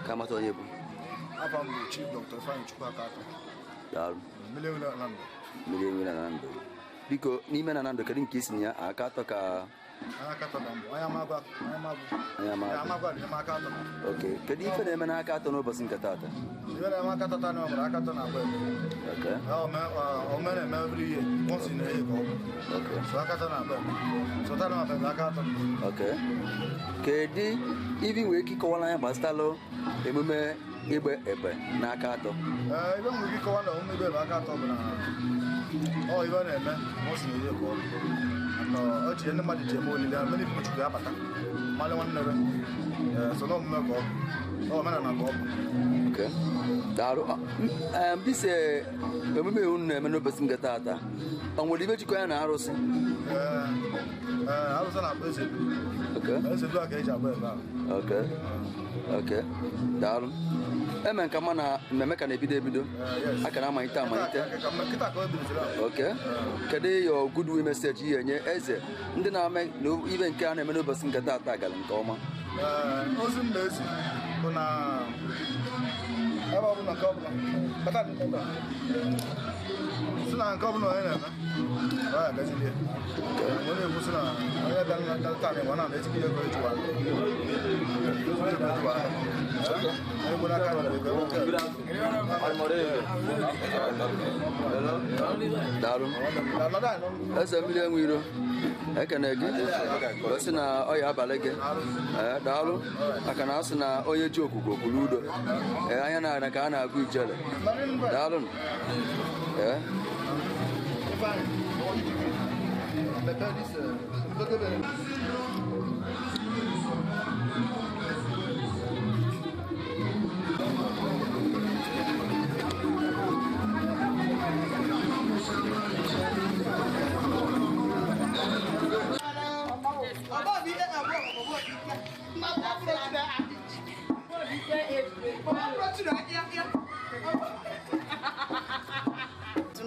Ka mata onye bụ? Afa m bụ Chief Dr. Ifeanyi Chukwu Akatọ. Daalụ. Mmiri enwere na ndụ. Mmiri enwere na ndụ. Biko, n'ime na ndụ, kedu nke isi na ya Akatọ ka Anya Akatọ na mbụ. Anya magwa, anya magwa. Anya magwa. Anya magwa dị n'ime Akatọ. Ok, kedu ife na-eme n'aka atọ n'ụbọchị nke taata? Ife na-eme Akatọ taa na ọ nwere Akatọ na-agba ebe. Ok. Ome na-eme every year, once in a year ka ọ bụ. Ok. So Akatọ na-agba ebe. So taa na ọ bụ Akatọ. Ok, kedu ibi nwere ike ịkọwara anyị gbasatalụ emume igbe egbe n'aka atọ? Ee, ibe nwere ike ịkọwa na omume igbe ebe Akatọ bụ na ọ ibe na-eme once in a year ka ọ bụ. And ọ ji ndị mmadụ ji eme olili, and many people chukwu abata. Mmalị nwanne be. Ee, so na omume ka ọ bụ. Ọ omenala ka ọ bụ. Ok, daalụ. Dịse emume unu na-eme n'ụbọchị nke taata, ọ nwere ibe jikọ ya na arụsị? Ee, ee, arụsị na-akpọ eze. Ok. Eze du a ka eji agba ebe ahụ. Ok, daalụ. Eme nke mma na mmemme ka na-ebido ebido. Yes. A ka na-amalite amalite. Kịta ka o bilitere ahụ. Ok, kedu your goodwill message ihe nye eze ndị na-eme na ibe nke a na-eme n'ụbọchị nke taata gara nke ọma? Ee, ozi m na-ezi bụ na ebe ọbụla nke ọbụla bata dị ebe a. Si na nke ọbụla onye na-eme ọ ya agazilie. Onye na-ekwu sị na onye bịa na taa na na etikiri ego ejiwa ego ejiwa onye gburu aka na ego ego. Daalụ, eze mmiri enwe iro, ekene gị. O sị na ọ ya abalị gị. Ee, daalụ, maka na a sị na onye ji okwukwe kwuru udo. Ee, anya na ka a na-agụ ijele. Daalụ. Ee. Mepee this, mepee.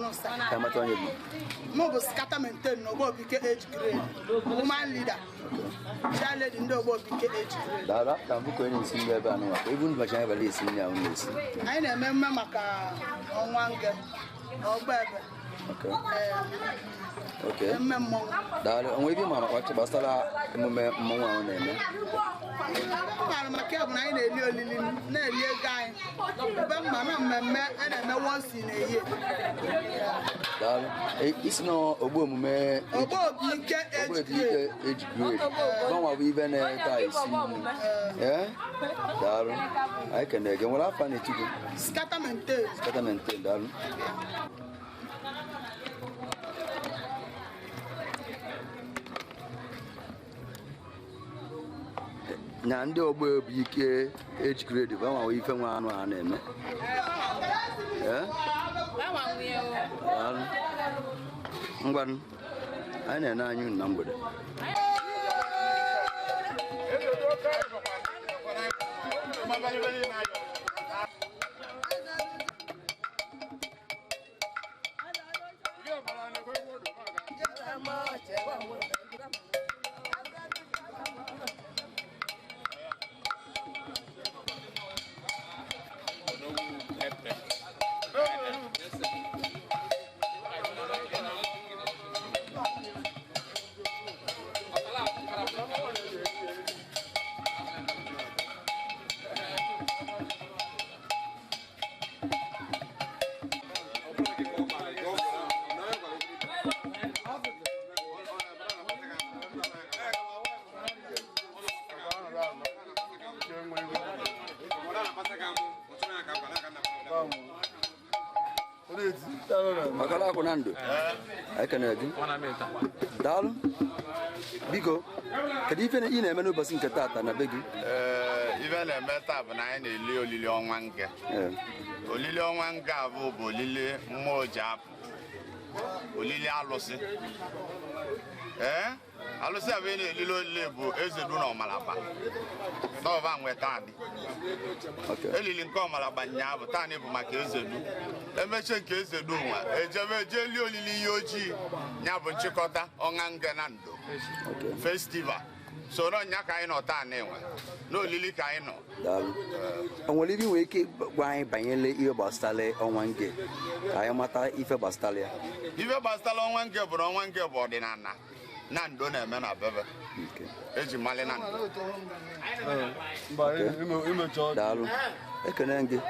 Daalụ sir. Ka mata onye bụ. Mụ bụ Scatter Maintain na Ogbobike age grade, woman leader, chair lady ndị Ogbobike age grade. Daalụ, ka mbụ ka onye na-esi nri ebe a nụwa ka ibu ụbọchị anyị bara esi nri ahụ na-esi. Anyị na-eme emume maka ọnwa nge ọgba ebe. Okay. Ee, Okay. emume mmọnwụ. Daalụ, onwe ebe ị maara maka gbasara emume mmọnwụ ahụ na-eme? M maara maka ya bụ na anyị na-eli olili, na-eli ego anyị ebe mma na mmemme a na-eme once in a year. Daalụ. Isi na ogbu omume Ogbobike ogbu age grade. ike age grade gbanwa bụ ibe na-ete esi nri. Ee, daalụ, anyị kene gị. Nwere afa na-etugo? Scatter Maintain. Scatter Maintain, daalụ. Na ndị ọgbọ bụ ike age grade gbanwa bụ ife nwa anụ a na-eme. Ee, daalụ. Ngwanụ, anyị na-ene anya unu na mgbede. Ọkara akwụ na ndụ, anyị kene gị. Daalụ. Biko, kedu ife ị na-eme n'ụbọchị nke taata na be gị? Ee, ife na-eme taa bụ na anyị na-eli olili ọnwa nge. Ee. Olili ọnwa nge a bụ olili mmụọ ji apụ, olili alụsị. Ee, alụsị a bụ ị na-elili olili bụ eze du na ọmalaba n'ọba nwe taanị. Okay. Elili nke ọmalaba nyaa bụ taanị bụ maka eze du. Emechie nke eze du nwa ejebe eje lie olili ihe ojii ya bụ nchịkọta ọnwa nge na ndo. Okay. Festival soro nya ka anyị nọ taanị nwe n'olili ka anyị nọ. Daalụ. O nwere ibe ị nwere ike gwa anyị banyere ihe gbasara ọnwa nge ka anyị mata ife gbasara ya? Ife gbasara ọnwa nge bụ na ọnwa nge bụ ọdịnala na ndo na-eme na bebe. Okay. Eji mali na ndo. Daalụ, ekene gị.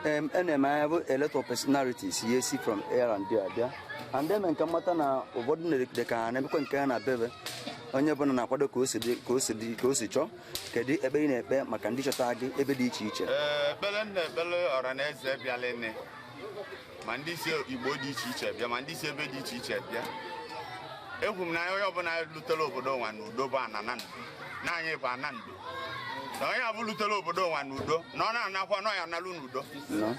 Ena m anya bụ a lot of personalities ye si from here and there abịa, and eme nke mmata na ụfọdụ na-dị ka ha na-emekwa nke ha na bebe. Onye ọbụla na-akwado ka o si dị, ka o si dị, ka o si chọọ. Kedu ebe ị na-ekpe maka ndị chọta gị ebe dị iche iche? Ee, ekpere m na-ekpere ọra na eze bịala nne, ma ndị si Igbo dị iche iche bịa, ma ndị si ebe dị iche iche bịa. Ekwu m na onye ọbụla lutere obodo nwa n'udo bụ ana na ndo, na anyị bụ ana ndo, na onye abụ lutere obodo nwa n'udo na ọ na-anakwa na ọ ya analụ n'udo. Nọ.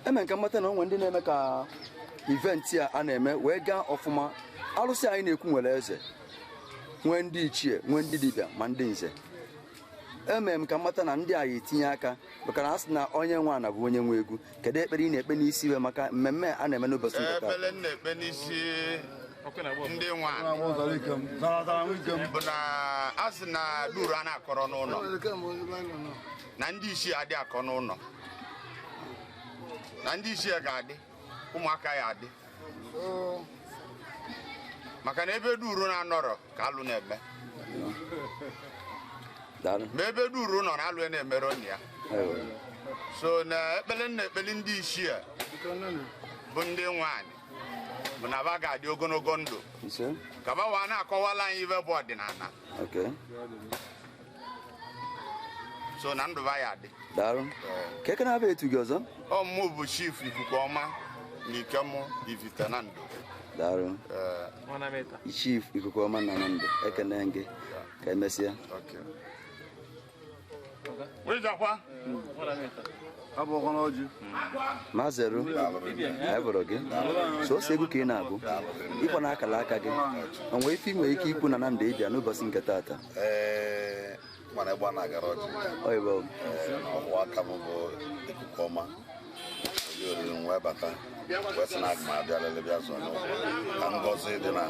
Eme nke mmata na onwe ndị na-eme ka event a na-eme wee gaa ọfụma. Alụsị anyị na-ekwu nwere eze, nwee ndị ichie, nwee ndị dibịa, ma ndị nze. Eme m ka mmata na ndị a ya etinye aka, maka na a sị na onye nwe ana bụ onye nwe egwu. Kedu ekpere ị na-ekpe n'isi iwe maka mmemme a na-eme n'ụbọchị nke taa? Ekpere m na-ekpe n'isi ndị nwa bụ na a sị na duru a na-akọrọ n'ụlọ na ndị ichie adị akọ n'ụlọ, na ndị ichie ga-adị, ụmụaka ya adị, maka na ebe duru na-anọrọ ka alụ na-eme. Daalụ. Ma ebe duru nọ na alụ na-emere onye ya. Ewe. So na ekpele na ekpele ndị ichie bụ ndị nwaanyị bụ na ba ga-adị ogologo ndụ Ise. ka ba wa na-akọwala anyị ibe bụ ọdịnala. Okay. So na ndụ ba ya adị. Daalụ. Ka eke na-abịa etu gị ọzọ? Ọ mụ bụ chief ikuku ọma na ikemụ ivite na ndụ. Daalụ. Ee, Chief ikuku ọma na na ndụ, ekene gị. Ka emesịa. Okay. Wịjakwa. Mazeru, anyị bụrụ gị sọsọ egwu ka ị na-agụ ịkpọ na akara aka gị. O nwere ife ị nwere ike ikwu na na ndụ ịbịa n'ụbọchị nke taata? Ee, mana ebe a na-agara ọjị. Oyibo. Ee, ọkwụ aka m bụ ikuku ọma. Oli oriri nwe Wee bata wee sị na aga m abịa lele bịa zọọ n'ụkwụ ka ngọzi dị na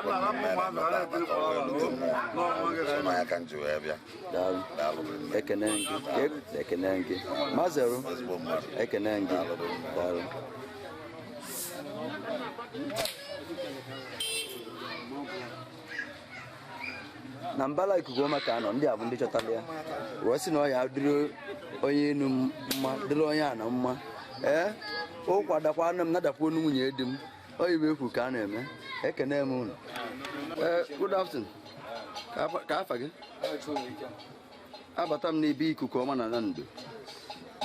mmemme na-eme tata ka ọ wee rute mmụọ so na ya ka m ji wee bịa. Daalụ. Daalụ rinne. Ekene gị. Ekene gị. Mazeru. Ezigbo mmadụ. Ekene gị. Daalụ. Na mbala ikuku ọma ka anọ ndị a bụ ndị chọtara ya wee sị na ọ ya dịrị onye enu mma, dịrị onye ana mma. Ee, ụkwa dakwa anụ m nadakwa onu nwunye di m oyibo ekwu ka a na-eme. Ekene m unu. Ee, good afternoon. Ka afa gị? Abata m n'ebe ikuku ọma na Nando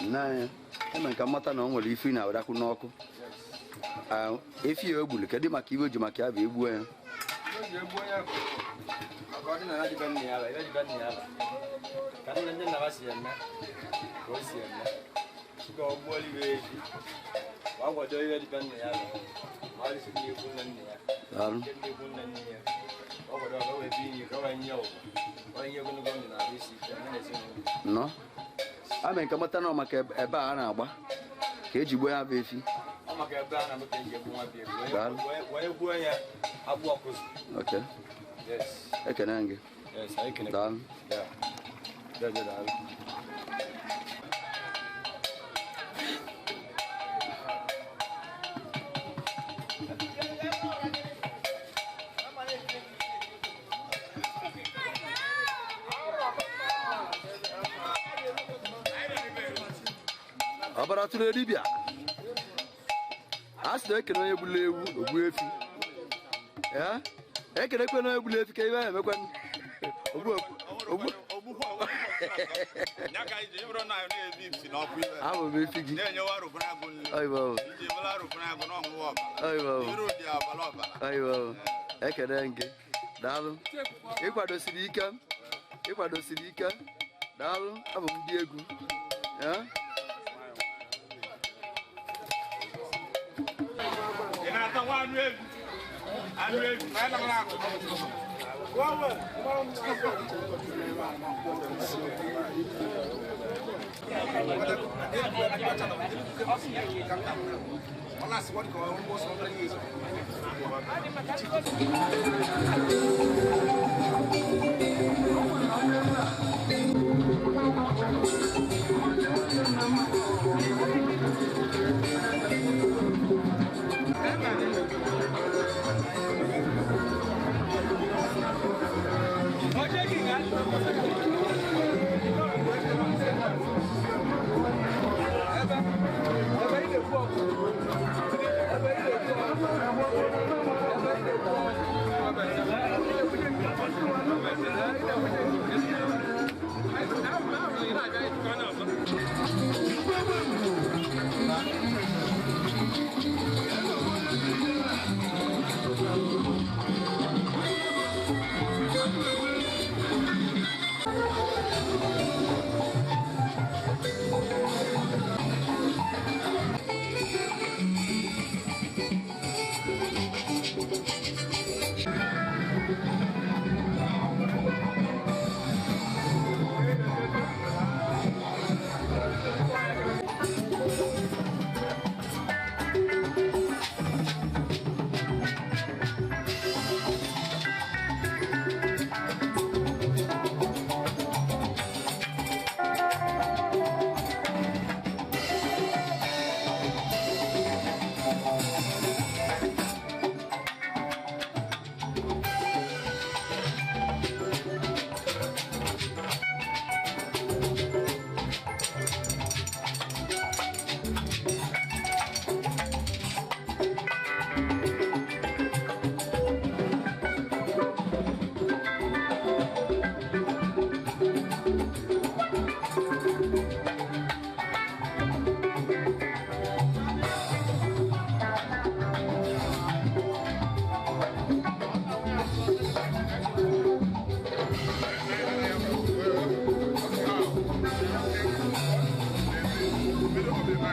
nne anya eme ka mmata na ọ nwere ife ị na-arakwu n'ọkụ. Ah, efi ya egburu, kedu maka iwe ji maka ya bụ egbuo ya? Maka ọdịnala dị be nna ya ba, ibe dị be nna ya ba. Ka nne ndị nna ba si eme, ka o si eme. Tupu ọ gbuo iwe efi, ma ọ gwado ibe dị be nna ya ba. Ma ọ dịsị ndị ikwu nne nna ya. Daalụ. Nke ndị ikwu nne nne ya. Ọ gwado ka o wee bi inyi, ka o wee nye ụwa. Ka o nye ogologo ndụ na arụ isi ike, ya na ezinụlọ. Nnọọ. Ame nke mmata na ọ maka ebe a na-agba ka eji gbuo ya bụ efi. Ọ maka ebe a na-abụ ka eji egbu nwa bi egbu. Daalụ. Wee gbuo ya agbụ ọkụzụ. Ok. Yes. Ekene gị. Yes, anyị kene. Daalụ. Yeah. Yeah, yeah, daalụ. Ọbara tụrụ dibịa a sị na ekene onye gburu ewu ogbu efi. Ee, ekenekwe na onye gburu efi ka ibe ya emekwe ogbu ogbu. Ya ka iji ịbụrụ na anyị na-ebi isi n'ọkụ ibe. Abụ m efi gị. Na-enyewa arụbụragụ nri. Oyibo. Iji bụla arụbụragụ na ọṅụṅụ ọbara. Oyibo. Iru dị ọbara ọbara. Oyibo. Ekene gị. Daalụ. Ịkwadosiri ike. Ịkwadosiri ike. Daalụ. Abụ m ndị egwu. Ee. Ị na-atakwa anụ ebi? Anụ ebi.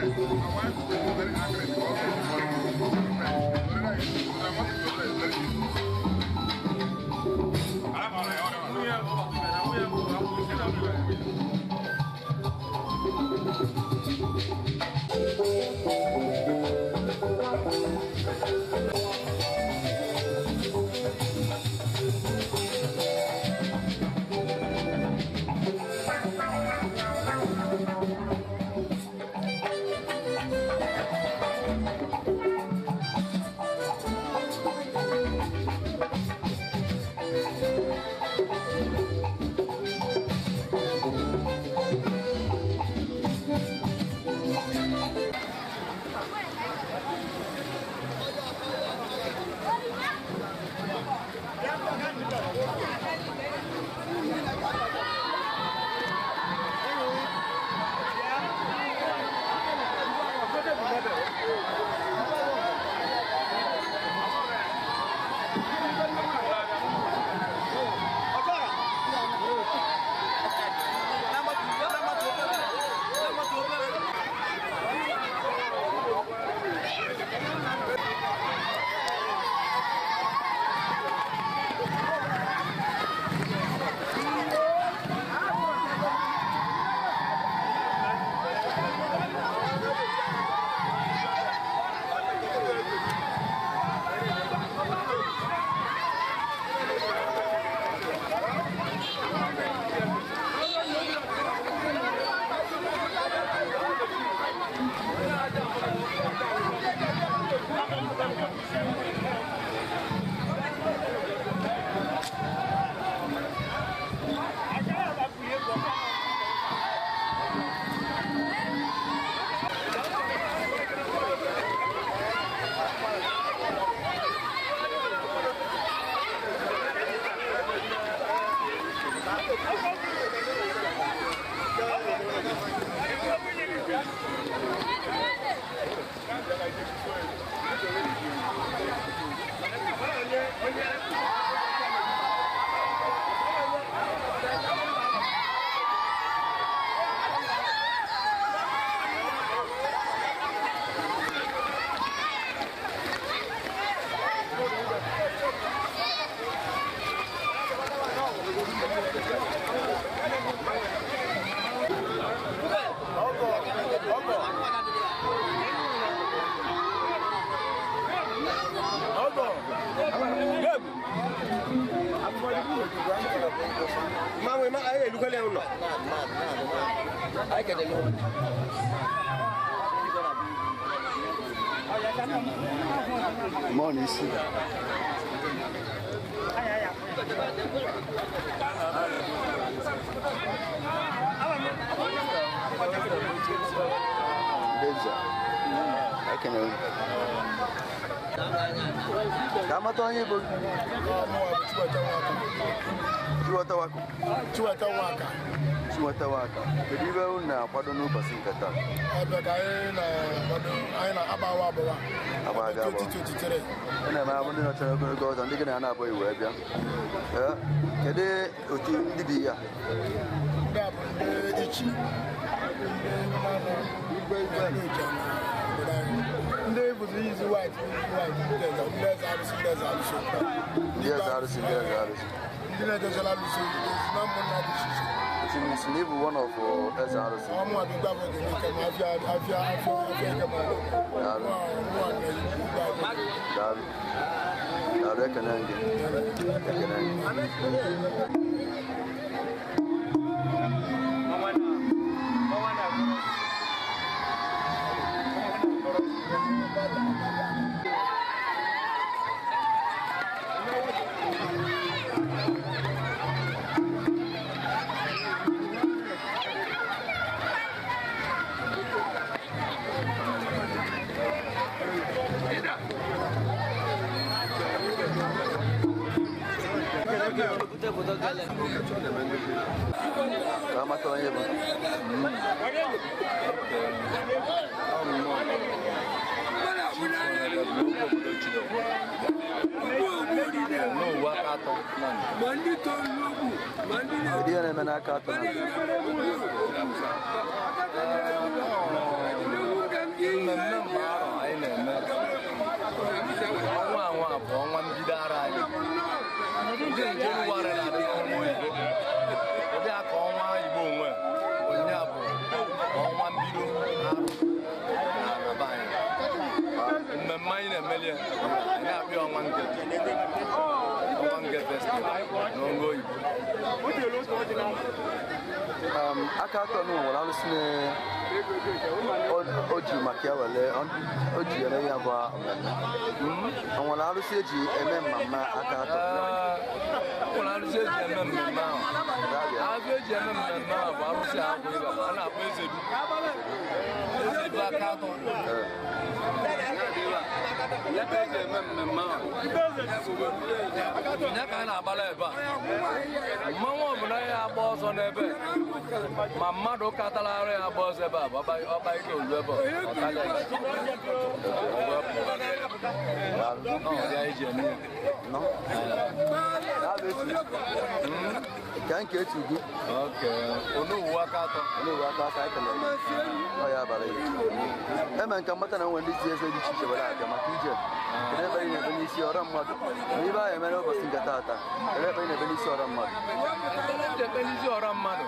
Thank you. elukwele ụlọ. Anyị kedele ụlọ. Mmụọ na isi. Ndị ekene unu. Ka amata onye bụ Chiweta Wako. Chiweta Nwaka. Chiweta Nwaka. Kedu ibe unu na-akwado n'ụbọchị nke taa? Ọbịa ka anyị na-akwado, anyị na-agbawa agbawa. Agba aga agbawa. 2023. Ị na-eme abụ ndị nọchara ogologo ọzọ, ndị gị na ha na-abụghị wee bịa. Ee, kedu otu ndị bi ya? Ndị a bụ ndị ichi, ndị mmanụ, igwe igwe ndị uche na obodo anyị. Ndị bụzi izi white, white, ndị eze, ndị eze arụsị, ndị eze arụsị. Ndị eze arụsị, ndị eze arụsị. Ndị na-ejechala arụsị ozi na ụmụnna dị iche iche. Esi na ịbụ one of eze arụsị. Ọmụ a bụ igwe abụọ ga-eme ma afịa afịa afịa afịa eke ma Daalụ. Mụ a na igwe abụọ. Daalụ. Daalụ, ekene gị. Ekene gị. Ka amata onye bụ. Kedu ihe na-eme n'aka atọ na Mmemme mgbe arọ anyị na-eme ọnwa anwa bụ ọnwa mbido ara anyị. Ndị Jenụwarị na-adị ọnwa oyibo, ụdị aka ọnwa Igbo onwe onye a bụ ọnwa mbido arụ na be anyị. Mmemme anyị na-emeli ya, anyị na-akpọ ya ọnwa nke ọnwa nke festival n'ọnwa oyibo. Aka atọ nụ nwere arụsị na o ji maka ya wele o ji eme ya bụ mmemme. O nwere arụsị eji eme mmemme aka atọ? Ee, o nwere arụsị eji eme mmemme ahụ. Arụsị eji eme mmemme ahụ bụ arụsị akwụ ịba a na-akpọ Ezedu. Ezedu aka atọ. Ya ka eji eme mmemme ahụ. Ya ka a na-agbara ebe a. Mmanwụ ọbụla ya agba ọsọ n'ebe ma mmadụ katara arụ ya agba ọsọ ebe a bụ ọba ike olu ebe a, ọ karịa ya. Ọ wee pụọ. Ọ ya eji eme ya. Nọ. Daalụ etu. Ka nke etu gị. Okay. Onowu aka atọ. Onowu aka atọ, ekele gị. Ọ ya abalị gị. Eme nka mmata na nwe ndị si eze dị iche iche were abịa maka ije. Kedu ebe ị na-ebe n'isi ọra mmadụ? Na ibe ahụ emere ụbọchị nke taata. Kedu ebe ị na-ebe n'isi ọra mmadụ? Ndị ebe n'isi ọra mmadụ.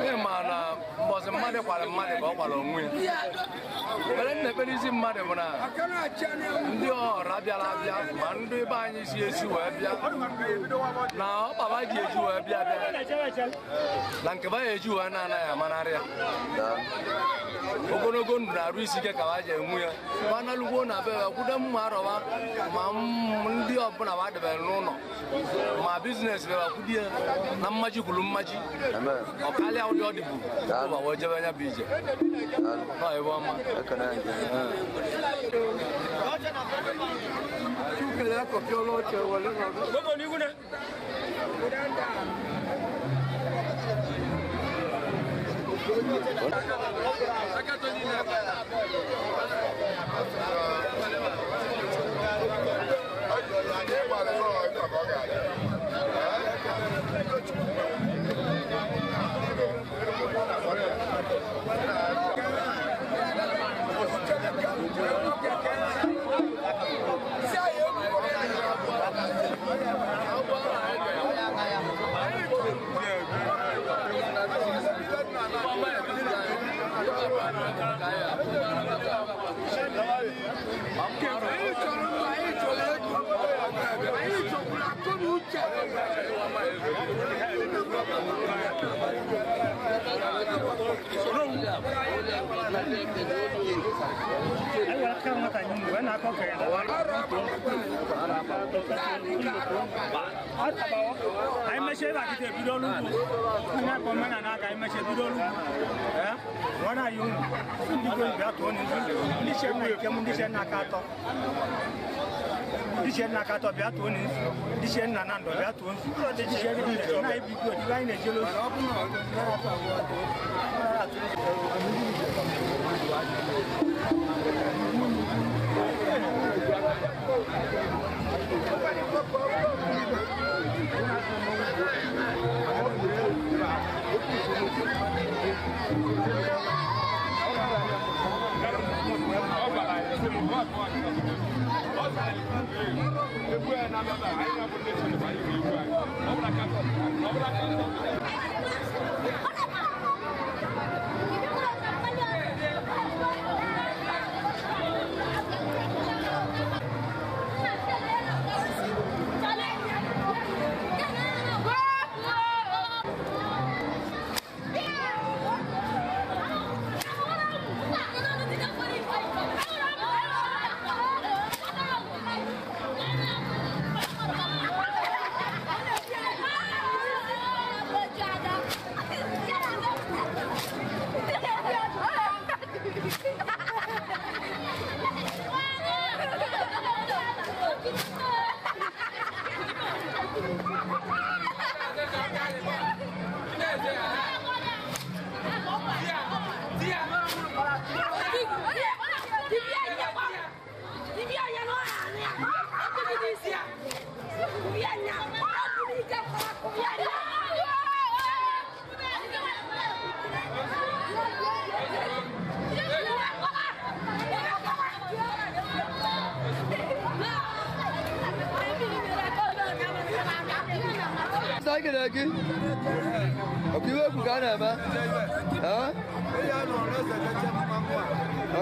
Ị ma na mbọsị mmadụ kwara mmadụ ka ọ kwara onwe ya. Ekpere m na-ekpere isi mmadụ bụ na ndị ọra bịara abịa ma ndị be anyị si esi wee bịa na ọkpaba ji eji wee bịa bịa na nke ba ya eji wee na-anaghị amanarị ya. Ogologo ndụ na-arụ isi ike ka ha ji enwe ya manalugwo na be ya kwudo mma arọba ma ndị ọbụla ba debere n'ụlọ ma bizines bịara kwudie na mmaji kwuru mmaji Amen. ọ karịa ụdị ọ dịbu ụba wee jebe anya bụ ije nọ ebe ọma. Ekele gị.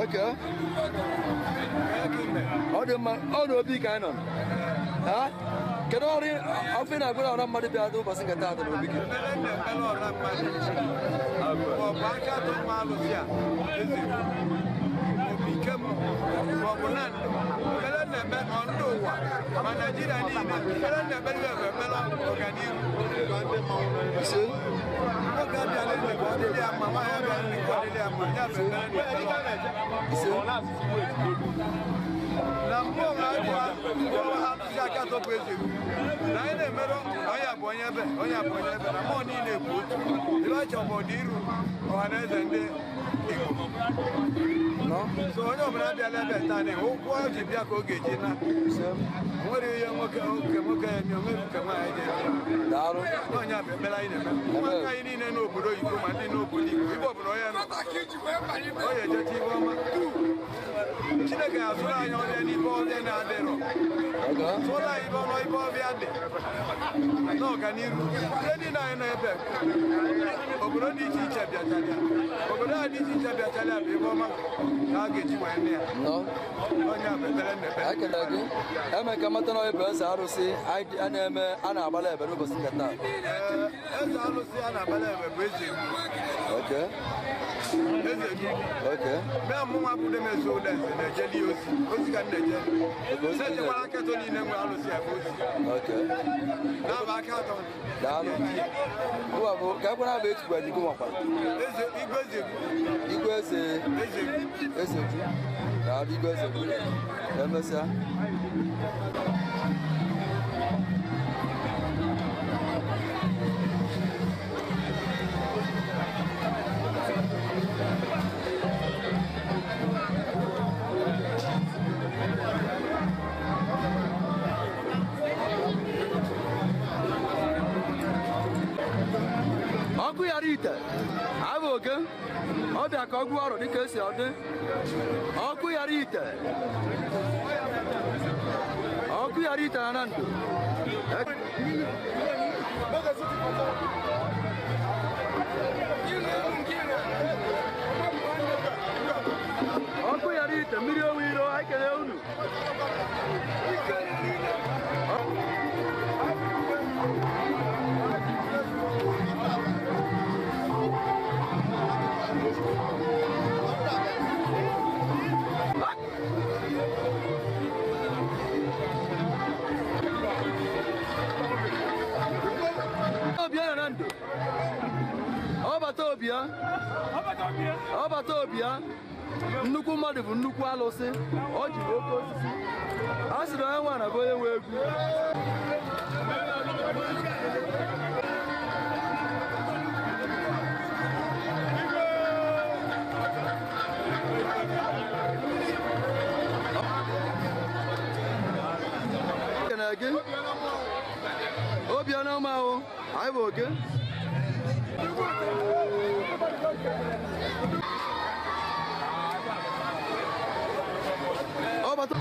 Okay. Ọ dị obi ka anyị nọ. Kedu ọrụ ofe na-agwara ọra mmadụ bịa dị ụbọchị nke taata n'obi gị? So onye ọbụla abịala ebe taa na ụkwụ ọ ji bịa ka ọ ga-eji na nwere ihe nwoke nwoke ya eme onwere nke nwaanyị ji eme onye bụ ekpere anyị na-eme ụmụaka anyị niile n'obodo oyibo ma ndị n'obodo Igbo ibe ọbụla onye nọ ọ ya ejecha ibe ọma Chineke azụrụ anyị ọbịa n'ibe ọbịa na-adịrọ tụọla anyị ibe ọnụ ibe ọbịa dị na ọganiru ihe niile anyị nọ ebe obodo dị iche iche bịacharịa obodo a dị iche iche bịacharịa bụ ebe ọma na a ga-eji wee nne ya onye a bụ ekpere na-ekpe. Ekele gị. Eme ka mata na bụ eze arụsị a na-eme a na-agbala ebe n'ụbọchị nke taa. Eze arụsị a na-agbala ebe bụ eze egwu. Okay. Eze egwu. Okay. Mee mụ nwa bụ Demezu Udenze na-ejeli ya ozi. Ozi ka m na-eje. Na-ejekwara aka atọ niile nwe arụsị ya bụ ozi. Okay. Na-aba aka atọ. Daalụ. Ụwa bụ ka ekwere abụ etukwa gị nwakwa. Eze igwe eze egwu. Igwe eze Eze egwu. Eze egwu. Daalụ igwe eze egwu. Emesịa. Ọkụ yara ite abụ oke ọ bịa ka ọgwụ ọrụ dịka esi ọdị ọkụ yara ite ọkụ yara ite na ndụ. Ọkụ yara ite mmiri owu iro anyị kele unu. ya, ọbata obi ya, nnukwu mmadụ bụ nnukwu alụsị, ọ ji oke osisi. A sị na onye nwe na bụ onye nwe egwu. Ekene gị. Obiọma ọma o, anyị bụ oke. Ọbata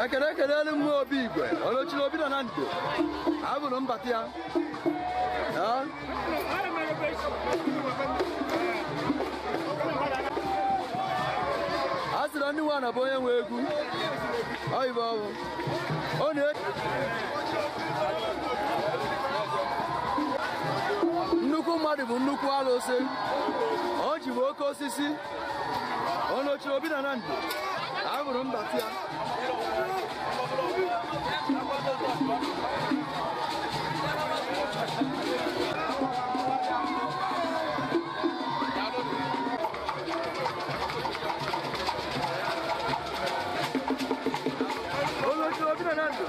Ekele ekelelu mmụọ obi igwe olochiri obi nọ na ndo abụrụ mbata ya. A sịrị ndị nwa na bụ onye nwe egwu oyibo ọbụ ọ na nnukwu mmadụ bụ nnukwu alụsị o ji bụ oke osisi olochiri obi nọ na ndo abụrụ mbata ya. Olochiri obi nọ na ndo.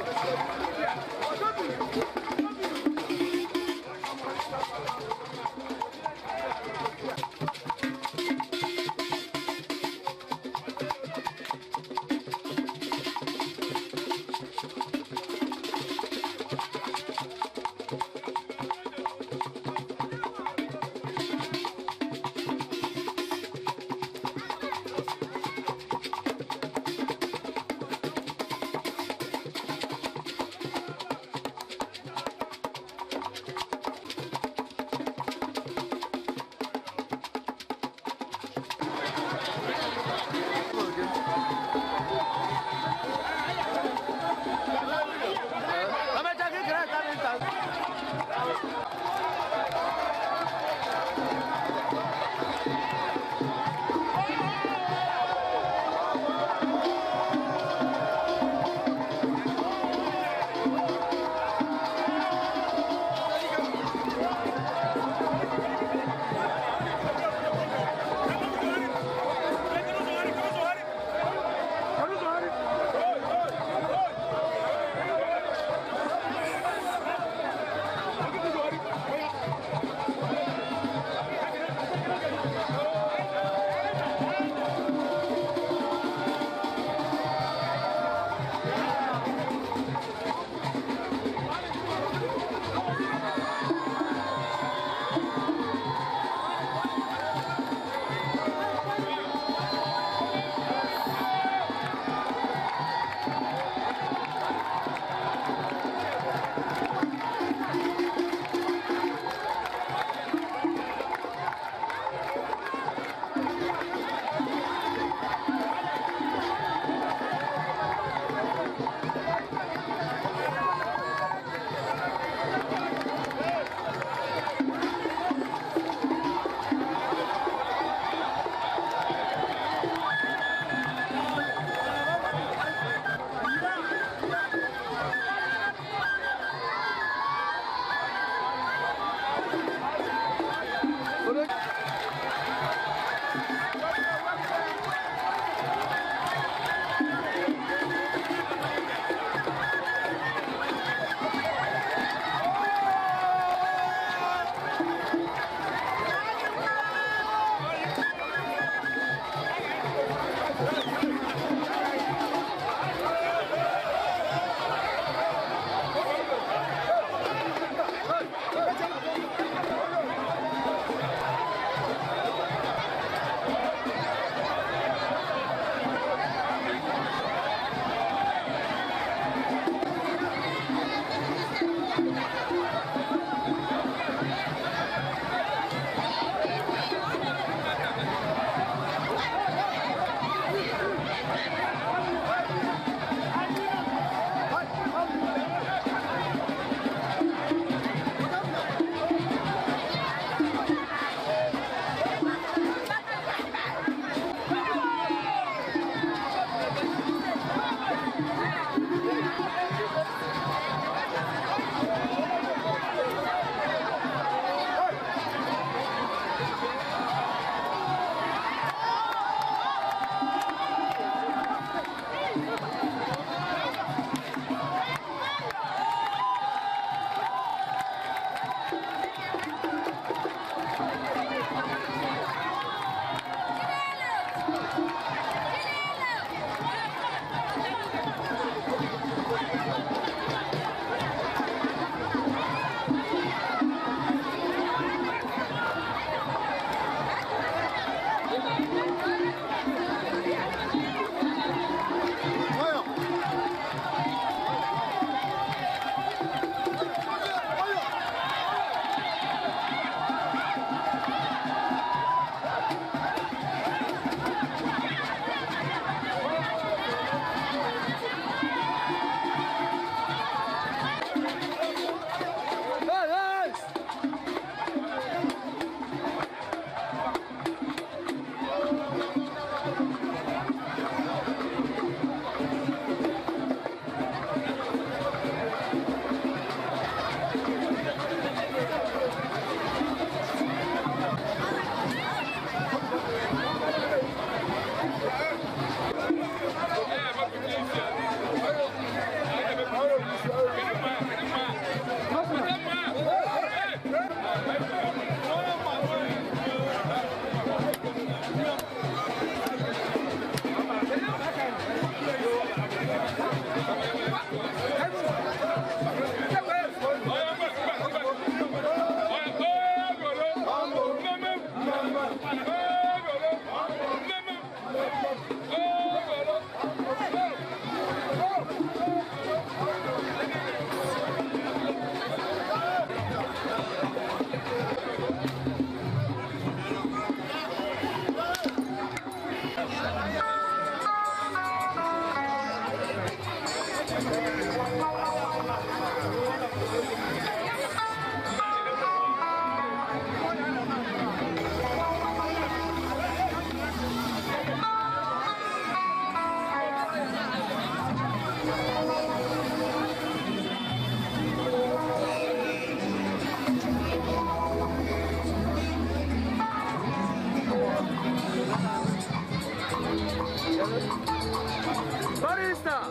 Ya,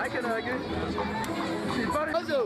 anyị kenere gị. Ọzọ.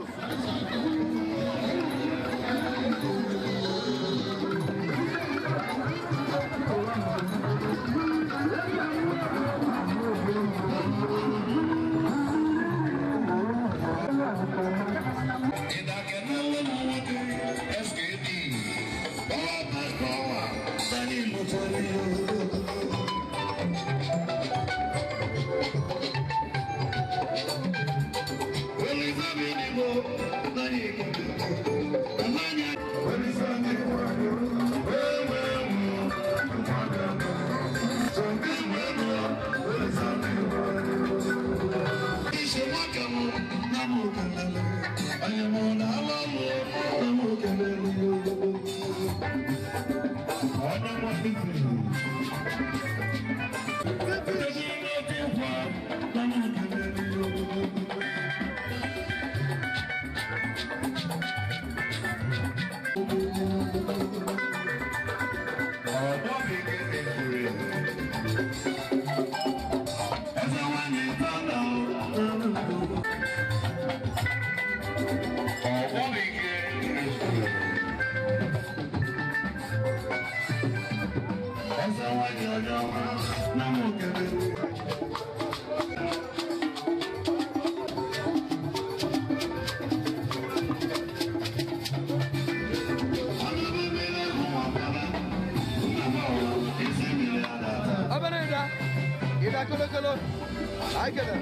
Obere ịda, ịda kolokolo, anyị kelere.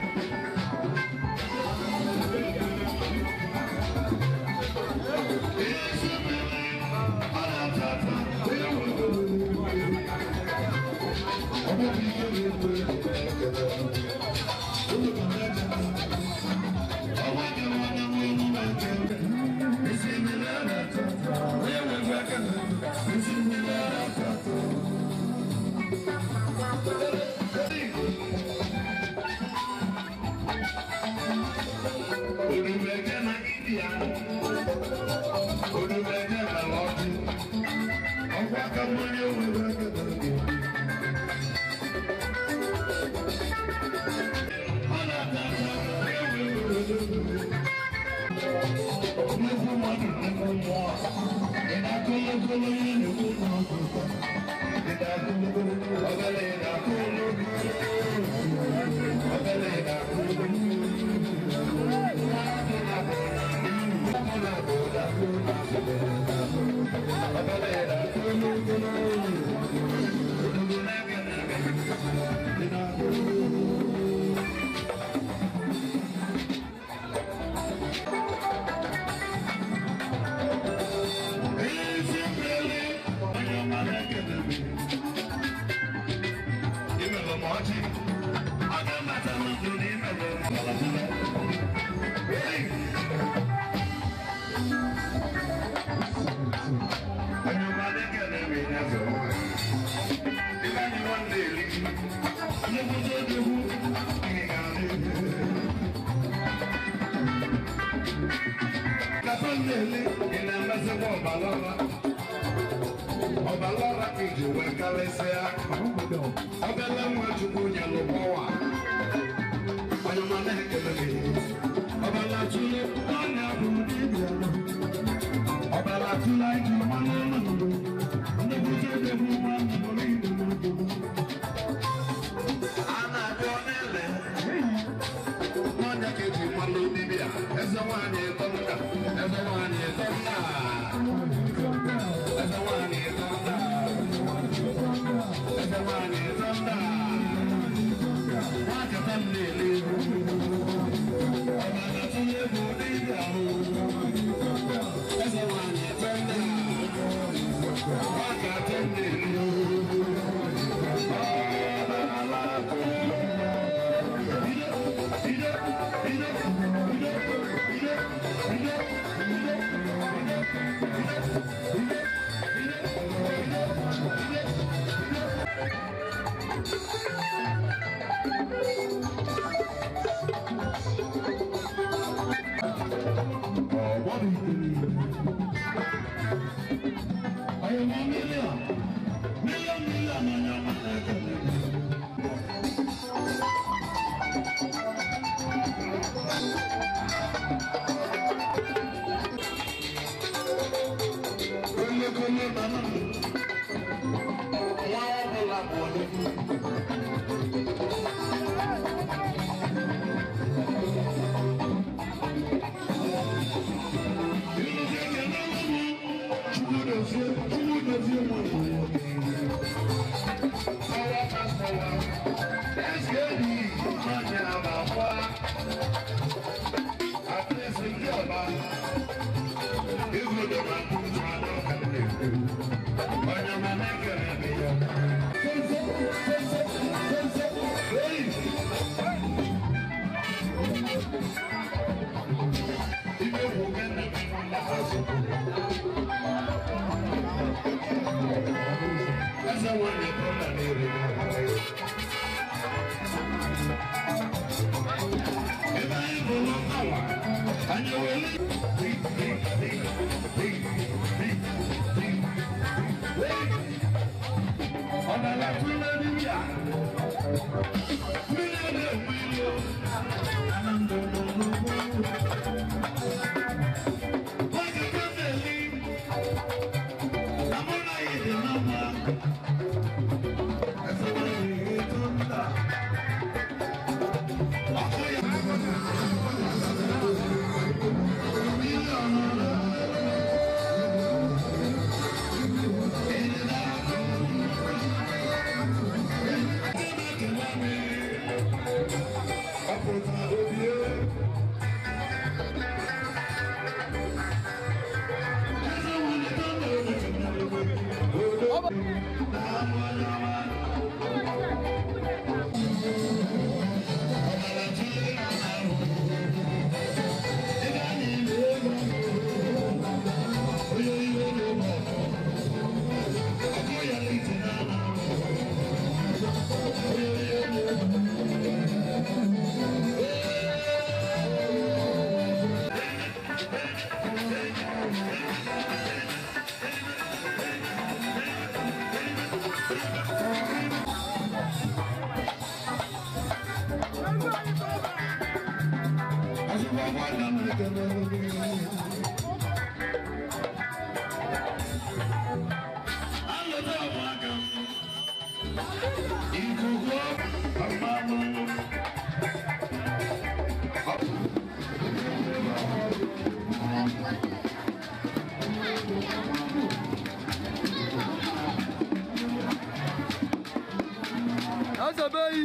Eze beyi,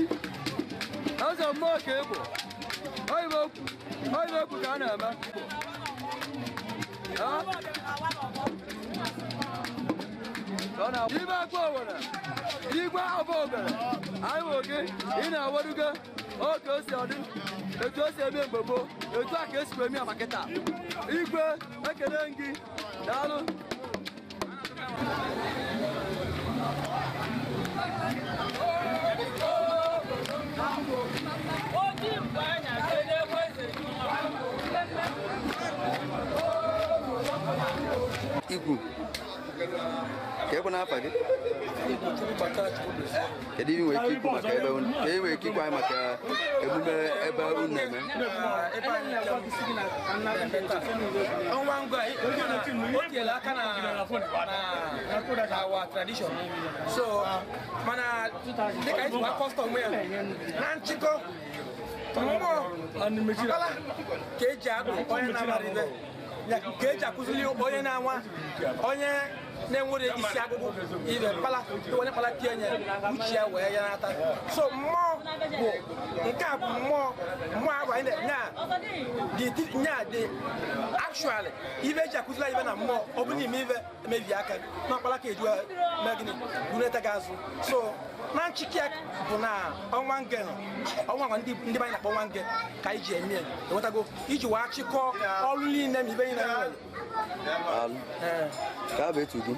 eze mmụọ ka ị bụ. Oyibo okwu ka a na-eme. Ibe akpa owere, igwe abụ ogere, anyị wụ gị, ị na-awarugo oge o si ọdị, etu o si eme mgbe gboo, etu a ka esikwa eme ya ma kịta. Igwe, ekele m gị, daalụ. Igwu, ka ekwe n'afa gị? Kedu ihe nwere ike ikwu maka ebe unu? Ka e nwere ike ikwu anyị maka emume ebe unu na-eme? Ọnwa ngwa o tinyere aka na our tradition. So mana dịka anyị sikwa kọstọm ya na nchịkọ mmụọ ọkpala ka eji adụ onye na-amara ibe ya, ka eji akụziri onye na-anwa onye na-enwere isi agụgụ ibe kpala onye kpala tie nye uche ya wee ya n'ata. So mmụọ bụ nke a bụ mmụọ mmụọ ahụ anyị na nya dị actually ibe eji akụziri anyị ibe na mmụọ ọ bụ n'ime ibe emebi aka na ọkpala ka eji mee gịnị bunata gị azụ. So na nchịkị ya bụ na ọnwa nge nọ ọnwa nwa ndị be anyị na-akpọ ọnwa nge ka anyị ji eme ya enwetago iji wee chịkọọ ọrụ niile ma ibe niile anyị nwere. Daalụ. Ka abụ etu gị?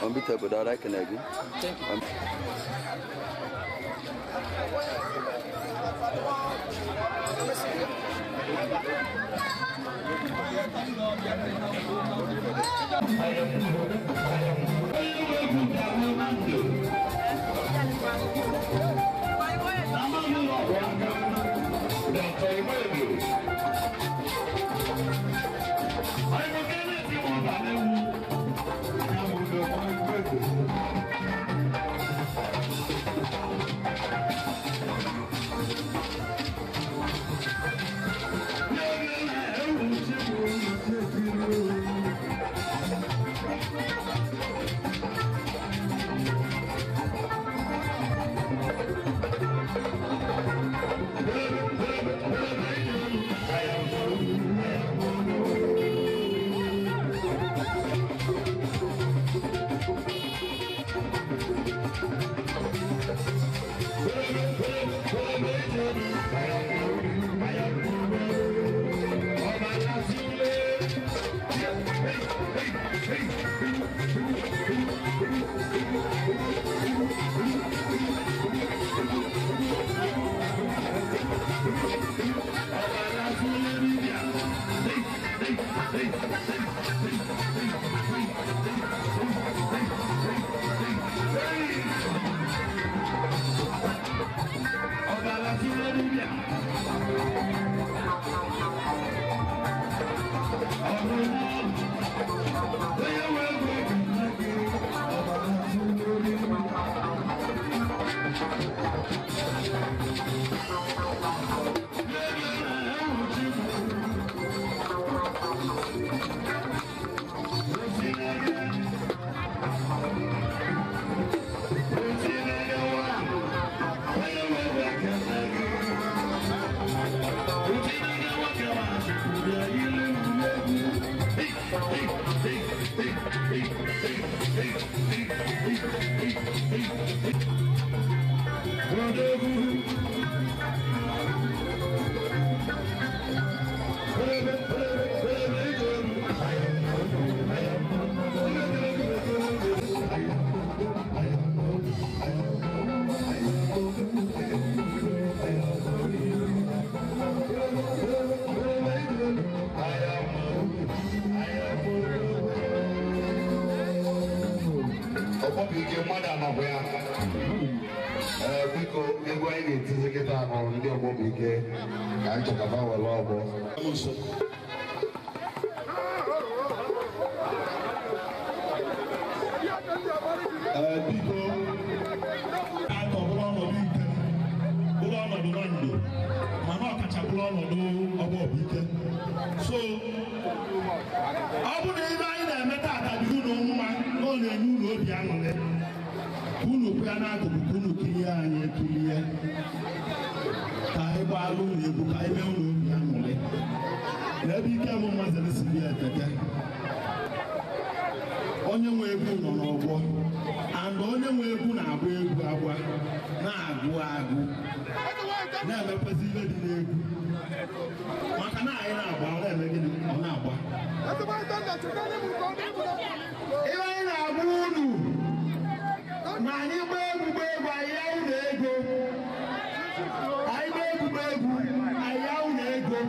Ọmbite daalụ, ekene gị. Mmadụ anọkwa ya. Ee, biko, egwu anyị ga-etizi kịta bụ ndị ọgbọ bụ ike ka anyị chọkaba were ọgbọ. Ee, biko, atọ bụrụ ọnọdụ ike, bụrụ ọnọdụ na ndụ, mana ọkacha bụrụ ọnọdụ ọgbọ bụ ike. So ọ bụ na ibe anyị na-eme taata dị unu mma, na ọ na-enye unu obi aṅụrị, ka unu kwụ ya n'akụkụ, ka unu kirie anyị ekirie, ka anyị gbaala unu egwu, ka anyị mee unu obi aṅụrị. Na ebe ike m mazịrị si bịa eteke, onye nwe egwu nọ n'ọgbọ, and onye nwe egwu na-agba egwu, agba na-agụ agụ, na-emekwezi ihe dị n'egwu, maka na anyị na-agba, ọ na-eme gịnị? Ọ na-agba. Ihe anyị na-agwa unu na anyị gbaa egwu, gbaa egwu, anyị ya unu ego. Anyị gbaa egwu, gbaa egwu, anyị ya unu ego.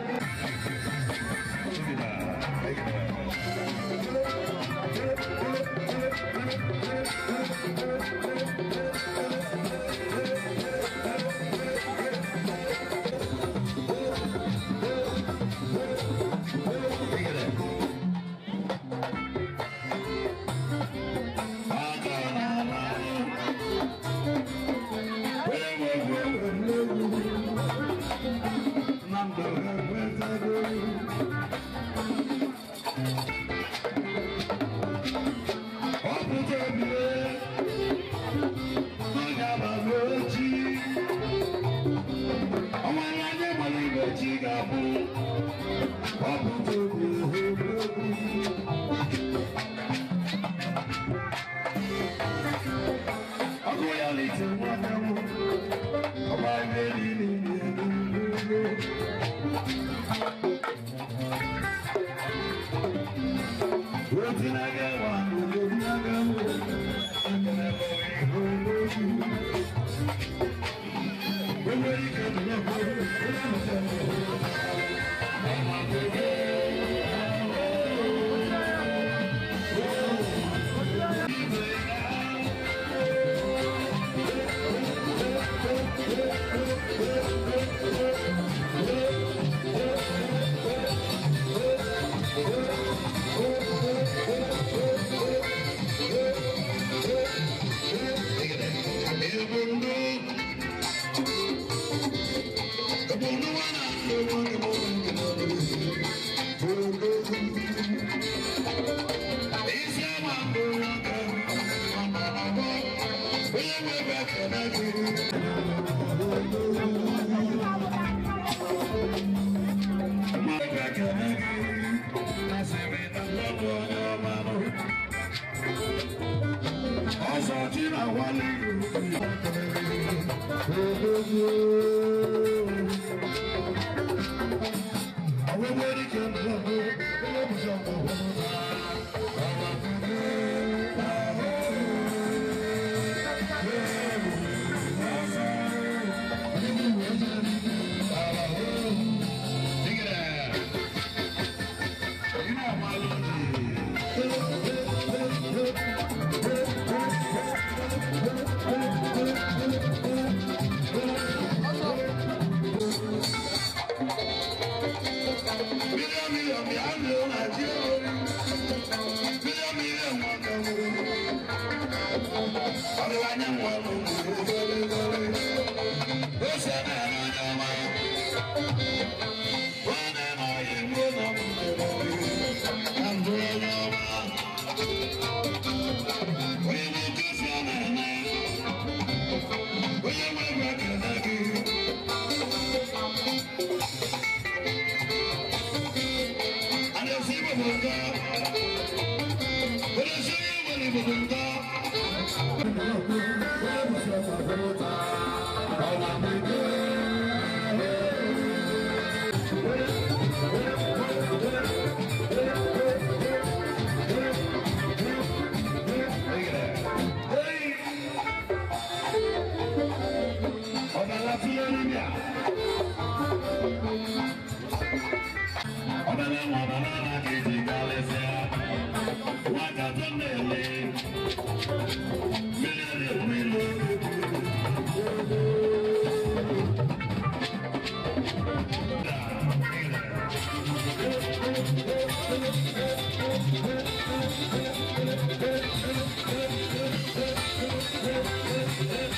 Thank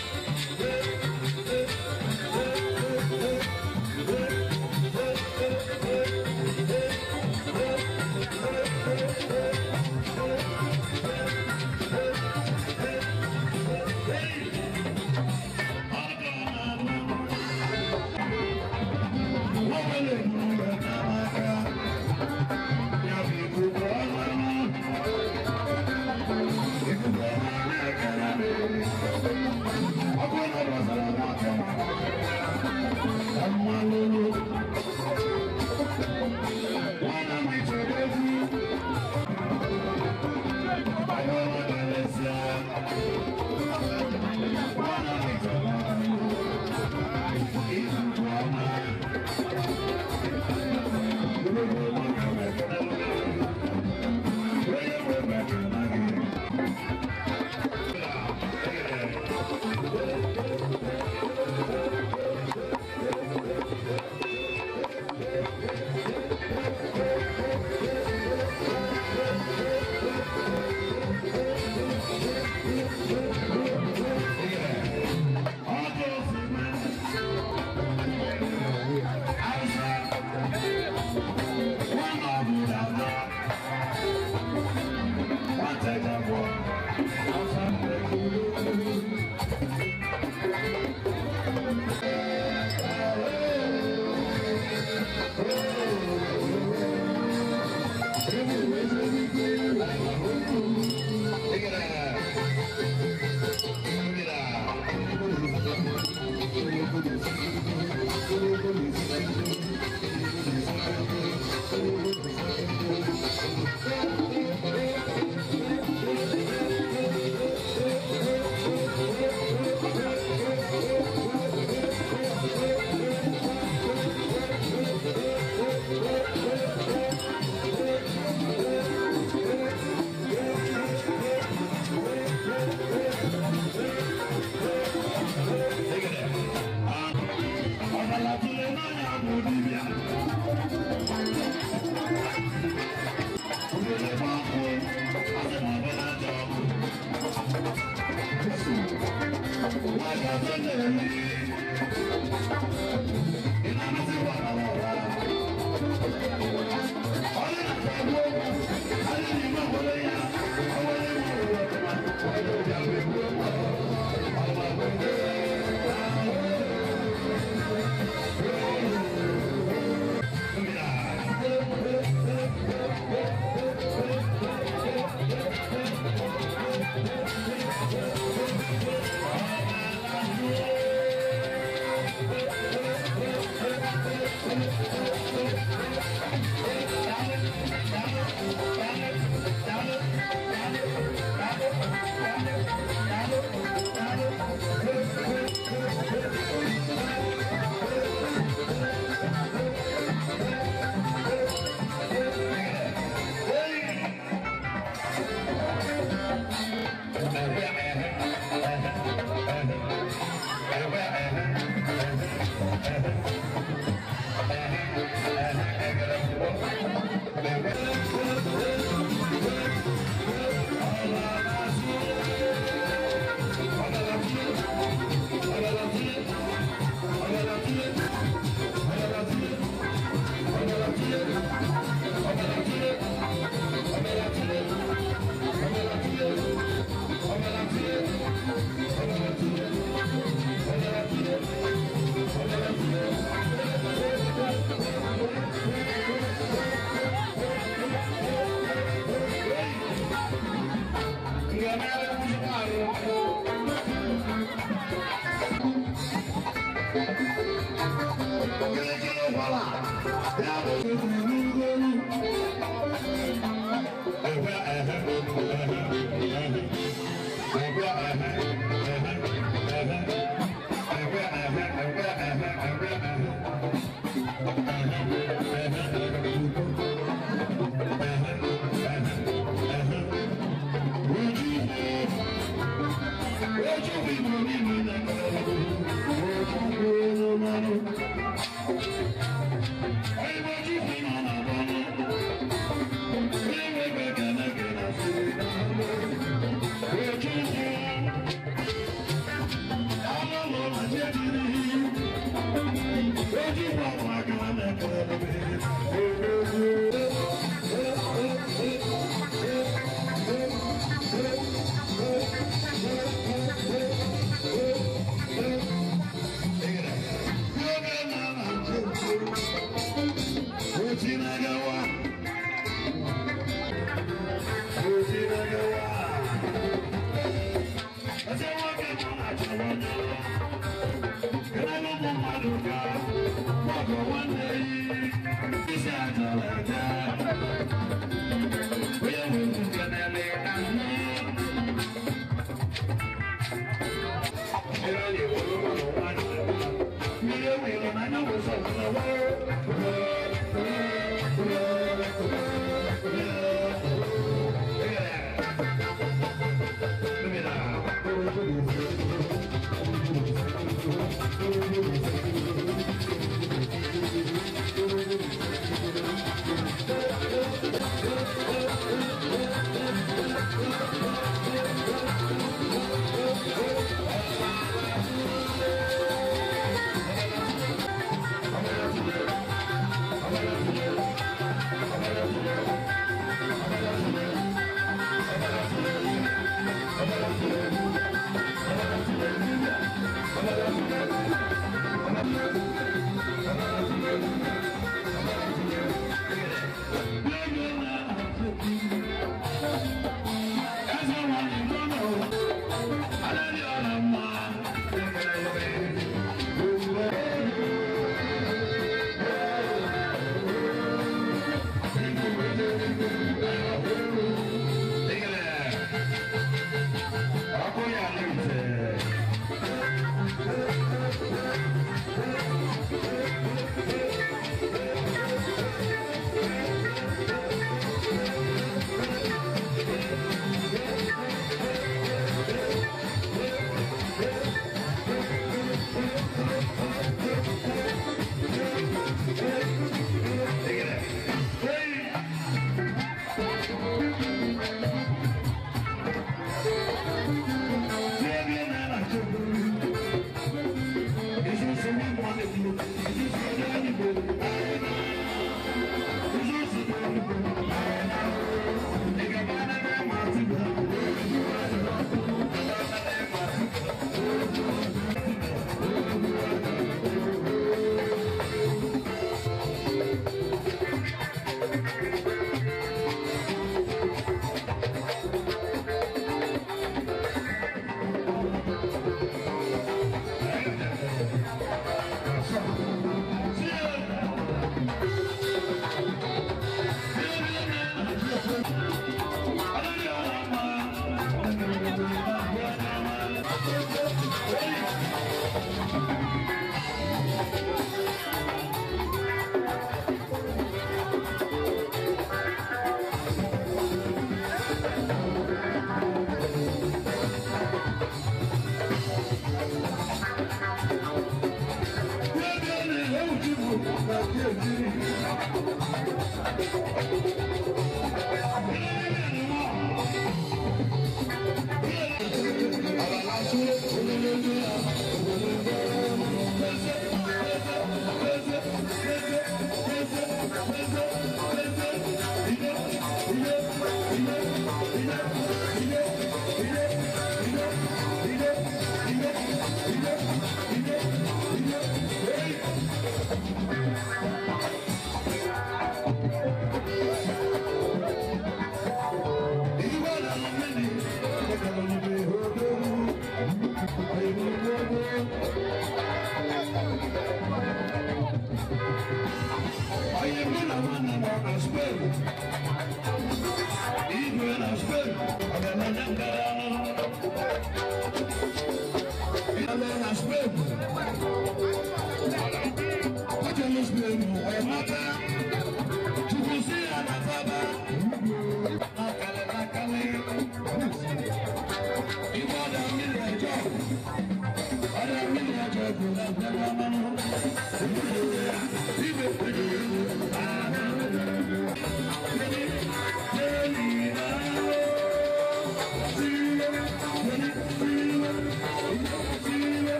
you.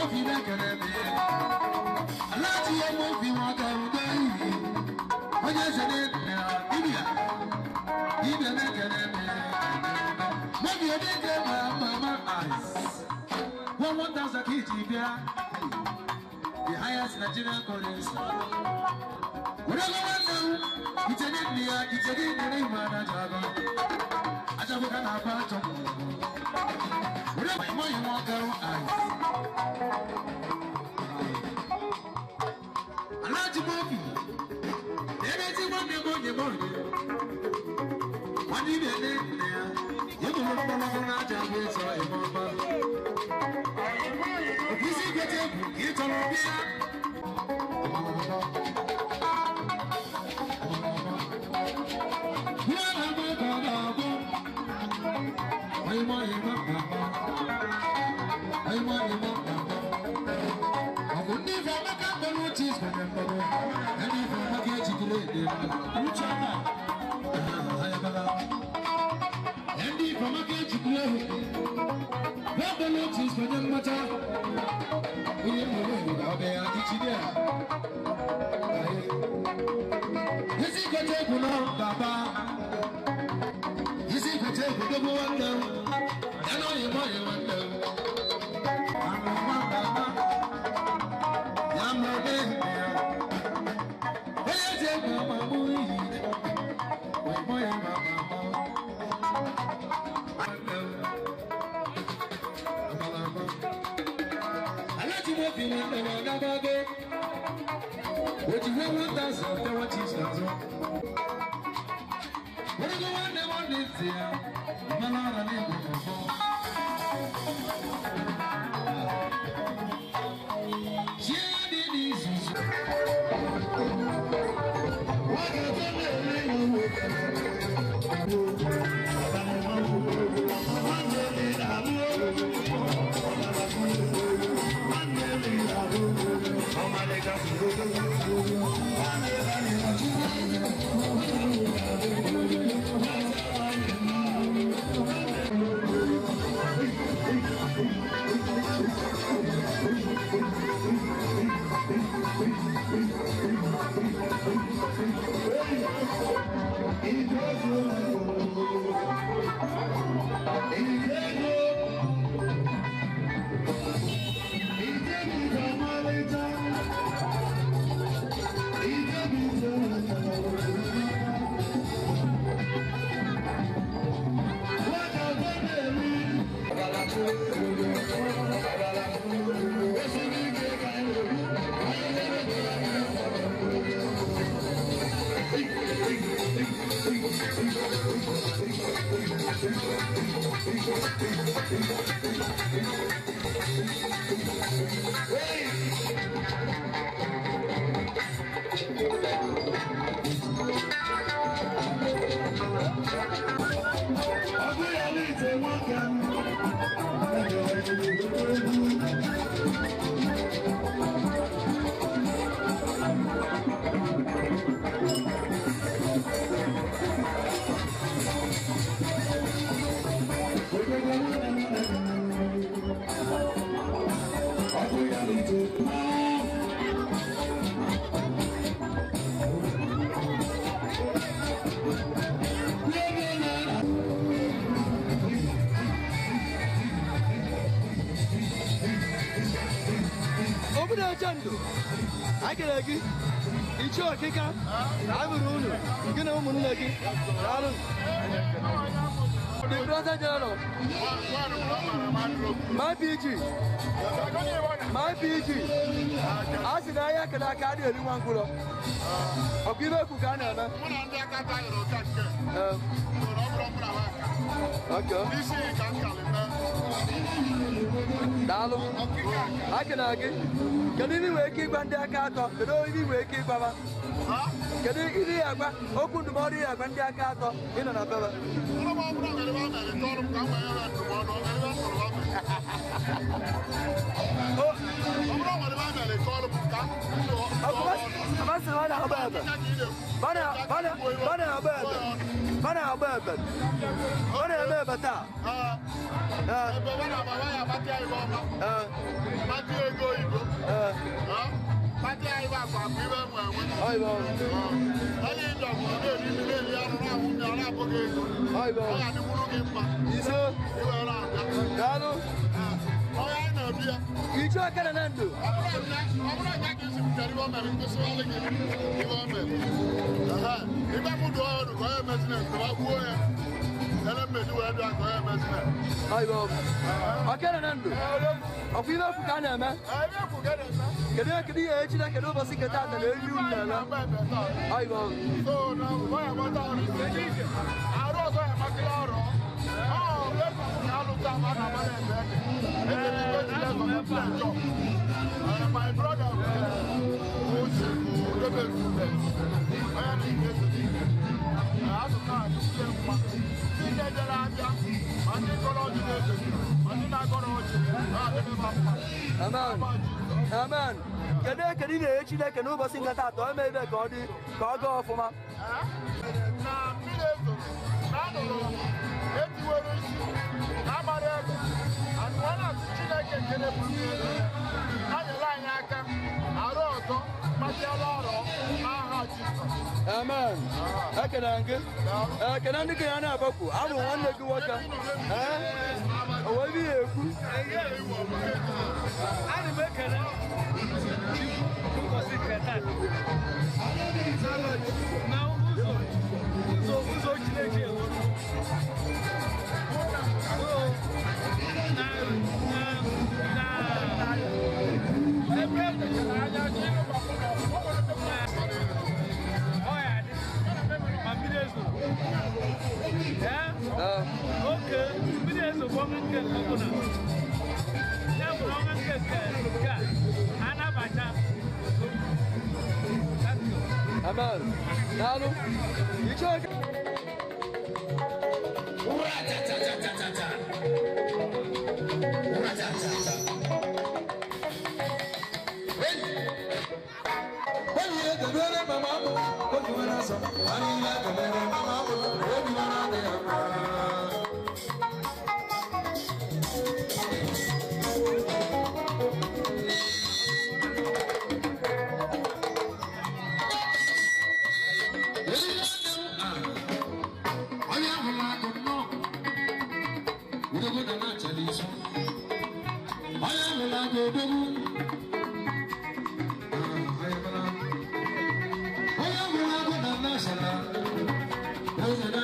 Mofi na-ekele m. Alaji ya Mofi nwoke udo iyi. Onye eze na dibịa. Dibịa na-ekele m. Mofi edike ma mama eyes. 1,000 ka iji bịa. The highest Nigerian currency. Whatever one now, it's an India, it's an Indian man, Ajago. Ajago can have a whatever you want, girl, eyes. Alaji Mofi, everything one day, one day, one day. One day, you go Ajago, so I'm if you see get it, it's all The President General, my PG, I said I can carry anyone. Okay. Daalụ. Akena gị. Kedu ihe nwere ike ịgwa ndị aka atọ? Kedu ihe nwere ike ịgwa ha? Kedu ihe ya agwa? Okwu ndụmọdụ ya agwa ndị aka atọ ị nọ na bebe. Pati ego oyibo. Pati anyị bụ akwa akwa ibe nwe enwe. Onye ịjọ bụ na-eri mmiri eri arụ na-ahụ mmiri ọ na-abụghị ego. Ọ ga-adịkwuru gị mma. Ise. Iwere abịa. Daalụ. Onye anyị na-abịa. Iche okere na ndụ. Ọ bụrụ na ka isi pụtara ibe o mere nkụsịwalị gị ibe o mere. Ibe mụ dụọ ọrụ ka onye mezina nke ma gbuo ya. Ele mmeji wee bịa ka onye mezina. Okere na ndụ. Ọkwa ibe efu ka a na-eme? Kedu kedu ihe echi na kedu ụbọchị nke taata na eri unu na-eme? Ayiwa. Arụ ọzọ ya makịrị ọrụ. Ọ bụ na alụta ma na ama na-eme ede. My brother was rebel student. I am in the Amen. Amen. Kedu ekele ị na-enye Chineke n'ụbọchị nke taata o mee ebe ka ọ dị ka ọ gaa ọfụma? Na mmiri ezoro na anụrụ etiwere isi na agbara egbe anụwa na-asị Chineke nke na-ebuli elu ya nyere anyị aka arụ ọzọ matiala ọrọ n'aha Jizọs. Amen. Ekele gị. Ekele ndị ya na-agbapụ abụ nwanne gị nwoke. Ee? O wee ihe ekwu. Ana m ekele ụbọchị nke taa na ụzọ ụzọ ụzọ Chineke ewuru na na na ebe e anya ọ ya dị ma mmiri ezo ee oke mmiri ezo bụ ọnwa nke ọbụla ya bụrụ ọnwa nke nke nke a anabata. Amen. Daalụ. Iche oke. Onye ahụla akụ nnọọ, odogwu na na-achala izu. Onye ahụla akụ odogwu. Onye ahụla akụ na na-achala, eze na